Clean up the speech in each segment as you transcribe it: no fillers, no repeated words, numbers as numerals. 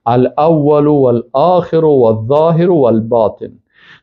الاول والآخر والظاهر والباطن.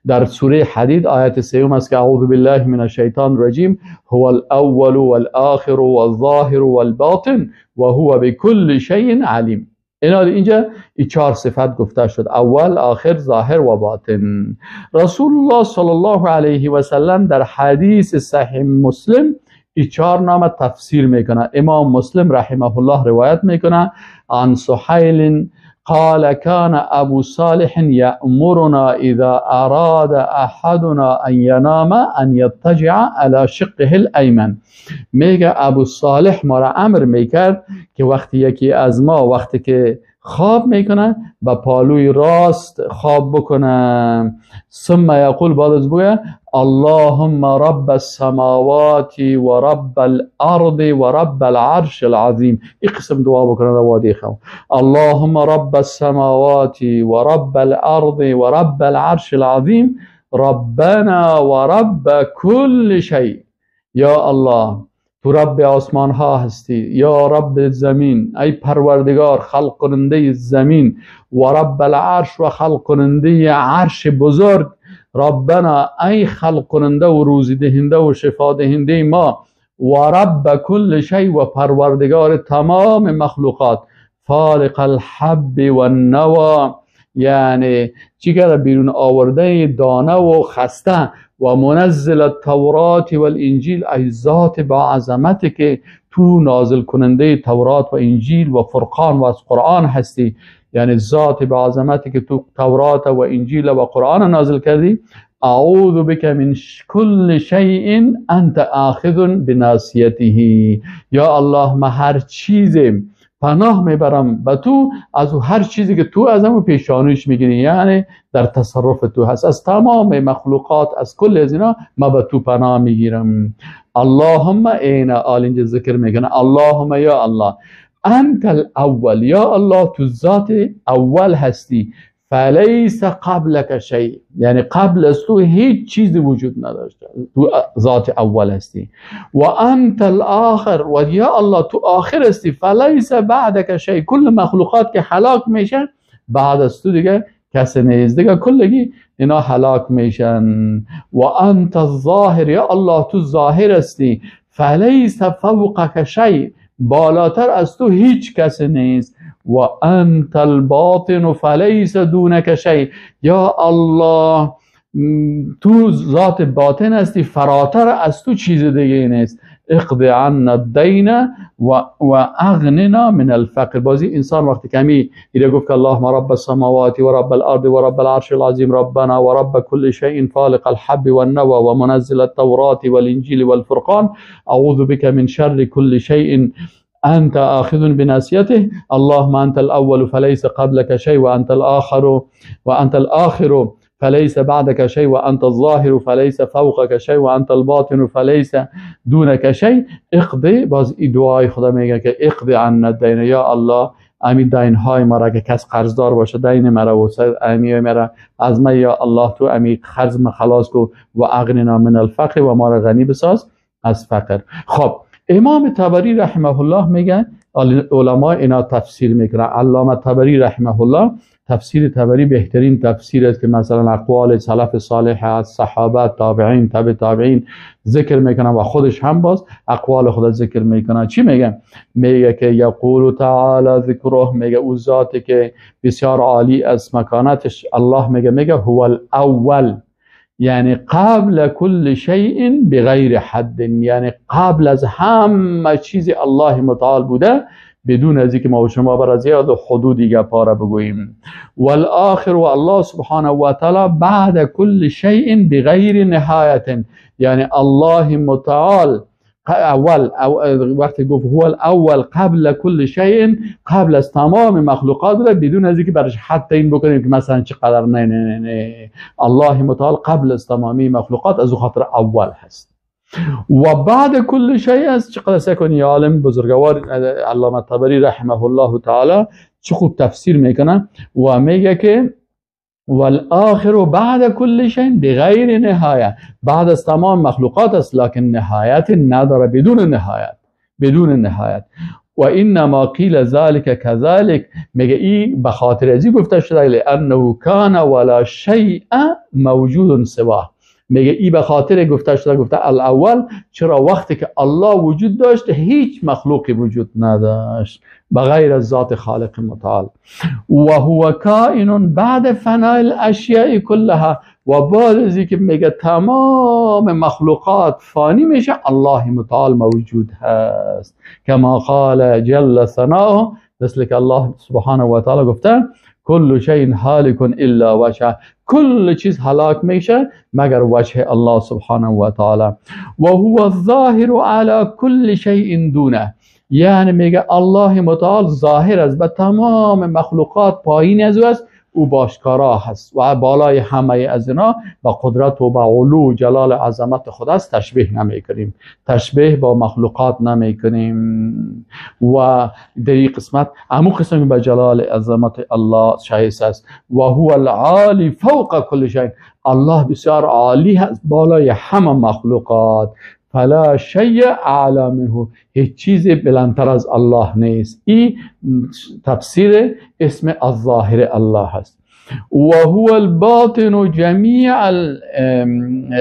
در سوره حدید آیت سوم است که اعوذ بالله من الشیطان الرجیم، هو الاول والآخر والظاهر والباطن و هو بكل شیء علیم. اینا اینجا این چهار صفت گفته شد: اول، آخر، ظاهر و باطن. رسول الله صلی الله علیه و سلم در حدیث صحیح مسلم این چهار نام تفسیر میکنه. امام مسلم رحمه الله روایت میکنه عن سحیل قال كان ابو صالح يأمرنا اذا اراد احدنا ان ينام ان يضطجع على شقه الايمن. میگه ابو صالح ما را امر میکرد که وقتی یکی از ما وقتی که خواب میکنه با پالوی راست خواب بکنه. ثم یقول، بعد از بگه اللهم رب السماوات و رب الارض و رب العرش العظیم. این قسم دعا بکنه در وادی خواب: اللهم رب السماوات و رب الارض و رب العرش العظیم ربنا و رب كل شیء. یا الله تو رب آسمان ها هستی، یا رب زمین، ای پروردگار خلق کننده زمین، و رب العرش و خلق کننده عرش بزرگ، ربنا ای خلق کننده و روزی دهنده و شفا دهنده ما، و رب کل شیء و پروردگار تمام مخلوقات، فالق الحب والنوى، یعنی چی کرده؟ بیرون آورده دانه و خسته، و منزل التورات والانجیل، ای ذات با عظمت که تو نازل کننده تورات و انجیل و فرقان و از قرآن هستی، یعنی ذات با عظمت که تو تورات و انجیل و قرآن نازل کردی. اعوذ بک من کل شیء انت آخذ بناصیته. یا الله ما هر چیز پناه میبرم به تو از هر چیزی که تو از همون پیشانیش میگیری، یعنی در تصرف تو هست، از تمام مخلوقات، از کل از اینا ما به تو پناه میگیرم. اللهم اینا آل اینجا ذکر میکنه، اللهم یا الله انت الاول، یا الله تو ذات اول هستی، فلیس قبلک شیء، یعنی قبل از تو هیچ چیزی وجود نداشته، تو ذات اول هستی. و انت الاخر، و یا الله تو آخر هستی، فلیس بعدک شیء، کل مخلوقات که هلاک میشن بعد از تو دیگه کسی نیست، دیگه کلگی اینا هلاک میشن. و انت الظاهر، یا الله تو ظاهر هستی، فلیس فوقک شیء، بالاتر از تو هیچ کسی نیست. و انت الباطن فلیس دونک شیء، یا الله تو ذات باطن هستی، فراتر از تو چیز دیگه نیست. اقض عنا الدین و اغننا من الفقر. بازی انسان وقتی کمی ایره گفت که اللهم رب السماوات و رب الارض و رب العرش العظیم ربنا و رب كل شیء فالق الحب والنوى و منزل التوراة والانجیل والفرقان اعوذ بك من شر كل شیء أنت آخذ بناصيته اللهم أنت الأول فليس قبلك شيء وأنت الآخر وأنت الآخر فليس بعدك شيء وأنت الظاهر فليس فوقك شيء وأنت الباطن فليس دونك شيء. اقضي، باز ای دعای خدا میگه که اقضي عنا الدین، یا الله امی دین های مرا که کس قرضدار باشه دین مرا و امی مرا از ما، یا الله تو امی قرض ما خلاص کو و اغننا من الفقر، و ما را غنی بساز از فقر. خب امام طبری رحمه الله میگه، علما اینا تفسیر میکنه، علامه طبری رحمه الله تفسیر طبری بهترین تفسیر است که مثلا اقوال سلف صالح از صحابه، تابعین، تابع تابعین ذکر میکنه و خودش هم باز اقوال خود ذکر میکنه. چی میگه؟ میگه که یقول تعالی ذکره، میگه او ذاتی که بسیار عالی از مکانتش الله میگه، میگه هو الاول، یعنی قبل کل شیء بغیر حد، یعنی قبل از همه چیز الله متعال بوده بدون از اینکه ما و شما بر زیاد و حدودی گپا را بگوییم. والآخر، و الله سبحانه و تعالی بعد کل شیء بغیر نهایت، یعنی الله متعال اول، وقتی گفت هو الاول قبل کل شیء، قبل از تمام مخلوقات بوده بدون از اینکه برش حد تعیین بکنیم که مثلا چقدر. نه نه نه نه، الله متعال قبل از تمامی مخلوقات، از او خاطر اول هست. و بعد کل شیء است. چقدر سکنی عالم بزرگوار علامه طبری رحمه الله تعالی چه خوب تفسیر میکنه و میگه که والآخر بعد کل شیء بغیر نهایه، بعد از تمام مخلوقات است لکن نهایت نداره، بدون نهایت، بدون نهایت. و انما قیل ذلك كذلك، میگه ای به خاطر ازی گفته شده لانه کان ولا شیء موجود سواه. میگه ای به خاطر گفته شده، گفته الاول، چرا وقتی که الله وجود داشت هیچ مخلوقی وجود نداشت بغیر از ذات خالق متعال. و هو کائن بعد فناء الاشیاء كلها، و بعد از اینکه میگه تمام مخلوقات فانی میشه الله متعال موجود هست، کما قال جل ثناؤه، مثل که الله سبحانه و تعالی گفته کل شیء هالک الا وجهه، کل چیز هلاک میشه مگر وجه الله سبحانه و تعالی. و هو الظاهر على كل شیء دونه، یعنی میگه الله متعال ظاهر است به تمام مخلوقات، پایین از او است، او باشکارا هست و بالای همه از اینا با قدرت و با علو جلال عظمت خود است. تشبیه نمی کنیم، تشبیه با مخلوقات نمی کنیم و در این قسمت همون قسم به جلال عظمت الله شایسته است. و هو العالی فوق کل شیء، الله بسیار عالی هست بالای همه مخلوقات. فلا شیء اعلی منه، هیچ چیز بلندتر از الله نیست. این تفسیر اسم الظاهر الله هست. و هو الباطن جمیع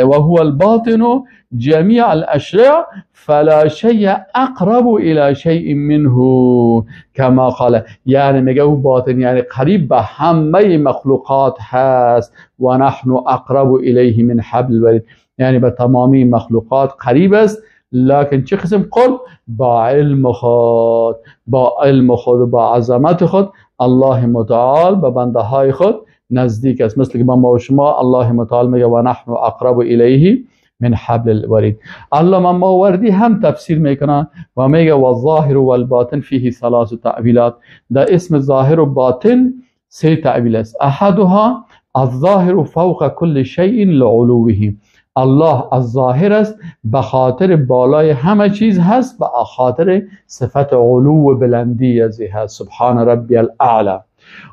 و هو الباطن جمیع الاشیاء فلا شیء اقرب الى شیء منه کما قال، یعنی میگه او باطن یعنی قریب به همه مخلوقات هست. و نحن اقرب الیه من حبل الورید، یعنی به تمامی مخلوقات قریب است، لکن چه قسم قرب؟ با علم خود، با علم خود و با عظمت خود الله متعال به بنده های خود نزدیک است. مثل که ما و شما الله متعال میگه و نحن اقرب الیه من حبل الورید. علامه ماوردی هم تفسیر میکنه و میگه و الظاهر والباطن فیه ثلاث تأویلات، در اسم ظاهر و باطن سه تأویل است. احدها الظاهر فوق كل شیء لعلوه، الله از ظاهر است به خاطر بالای همه چیز هست، به خاطر صفت علو و بلندی از هست، سبحان ربی الاعلی.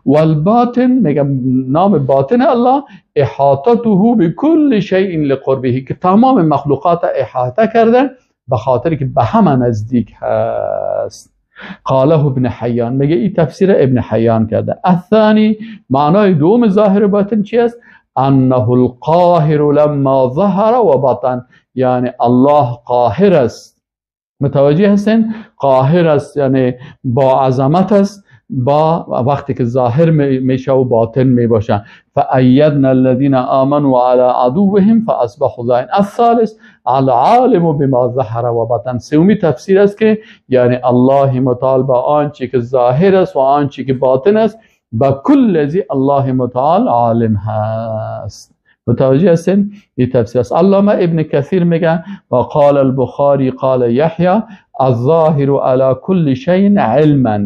والباطن میگم نام باطن الله احاطته بكل شیء لقربه، که تمام مخلوقات احاطه کرده به خاطر که به همه نزدیک هست. قاله ابن حیان، میگه این تفسیر ابن حیان کرده. الثانی معنای دوم ظاهر باطن چی است؟ انه القاهر لما ظهر و بطن، یعنی الله قاهر است. متوجه هستین؟ قاهر است یعنی با عظمت است، با وقتی که ظاهر میشه و باطن میباشه. فأیدنا الذین آمنوا على عدوهم فاصبحوا ظاهرین. الثالث العالم بما ظهر و بطن، سومی تفسیر است که یعنی الله متعال با آنچه که ظاهر است و آنچه که باطن است با کل ازی الله متعال عالم هست. متوجه هستین؟ این تفسیر است. علامه ابن کثیر میگه و قال البخاری قال یحیی الظاهر على كل شیء علما،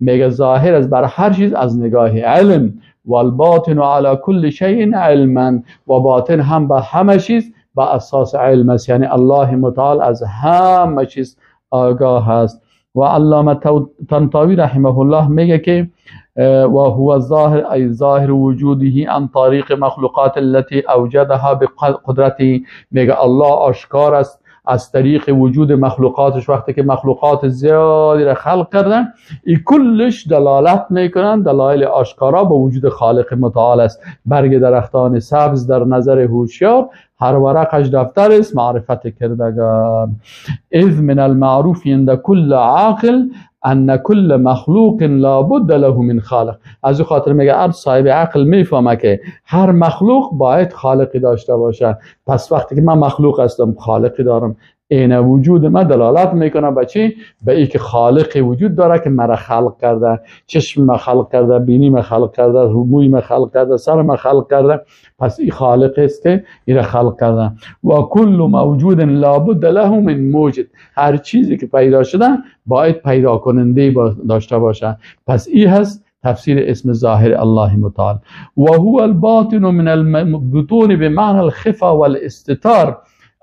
میگه ظاهر از بر هر چیز از نگاه علم، والباطن على كل شیء علما، و باطن هم به همه چیز به اساس علم است، یعنی الله متعال از همه چیز آگاه است. و علامه طنطاوی رحمه الله میگه که و هو الظاهر ای ظاهر وجوده عن طریق مخلوقات التي اوجدها بقدرته، میگه الله آشکار است از طریق وجود مخلوقاتش، وقتی که مخلوقات زیادی را خلق کردن ای کلش دلالت میکنن، دلایل آشکارا به وجود خالق متعال است. برگ درختان سبز در نظر هوشیار، هر ورقش دفتر است معرفت کردگان. اذ من المعروف عند كل عاقل ان كل مخلوق لابد له من خالق. از او خاطر میگه هر صاحب عقل میفهمه که هر مخلوق باید خالقی داشته باشه. پس وقتی که من مخلوق هستم خالقی دارم، این وجود من دلالت میکنه به چی؟ به ای که خالقی وجود داره که مرا خلق کرده، چشم ما خلق کرده، بینی ما خلق کرده، موی ما خلق کرده، سر ما خلق کرده. پس این خالق است که این خلق کرده. و کل موجود لابد له من موجد، هر چیزی که پیدا شده باید پیدا کننده داشته باشه. پس این هست تفسیر اسم ظاهر الله متعال. و هو الباطن من البطون بمعنى الخفا والاستتار،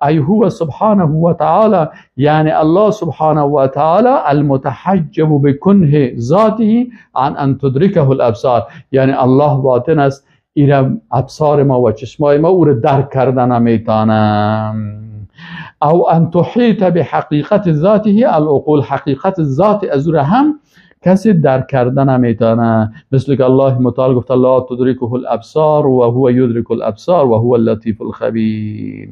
ای هو سبحانه و تعالی، یعنی الله سبحانه و تعالی المتحجب بکنه ذاته عن ان تدرکه الابصار، یعنی الله باطن است، ایره ابصار ما و چشمای ما او را درک کردن نمیتانم. او ان تحیط بحقیقت ذاته العقول، حقیقت ذات از او هم کسی درک کردن نمیتونه. مثل که الله متعال گفت لا تدرکه الابصار و هو یدرک الابصار و هو اللطیف الخبیر.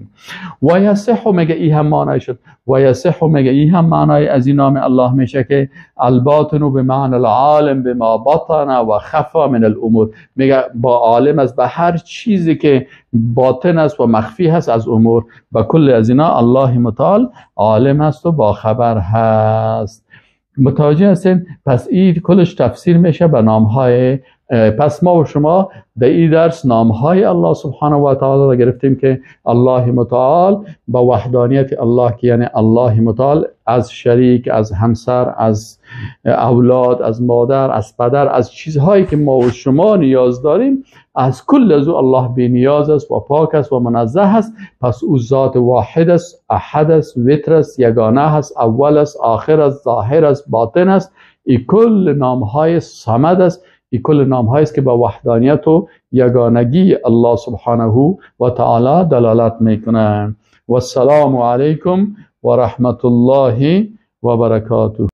و یصح، میگه ای هم معنای شد، و یصح میگه ای هم معنای از این نام الله میشه که الباطن به معنی العالم بما بطن و خفا من الامور. میگه با عالم است به هر چیزی که باطن است و مخفی هست از امور، با کل از اینا الله متعال عالم است و با خبر هست. متوجه هستین؟ پس این کلش تفسیر میشه به نامهای. پس ما و شما در این درس نامهای الله سبحانه و تعالی را گرفتیم که الله متعال با وحدانیت الله، که یعنی الله متعال از شریک، از همسر، از اولاد، از مادر، از پدر، از چیزهایی که ما و شما نیاز داریم، از کل از او الله بی نیاز است و پاک است و منزه است. پس او ذات واحد است، احد است، وتر است، یگانه است، اول است، آخر است، ظاهر است، باطن است. ای کل نامهای صمد است، ای کل نامهایی است که با وحدانیت و یگانگی الله سبحانه و تعالی دلالت میکنه. و السلام علیکم و رحمت الله و برکاته.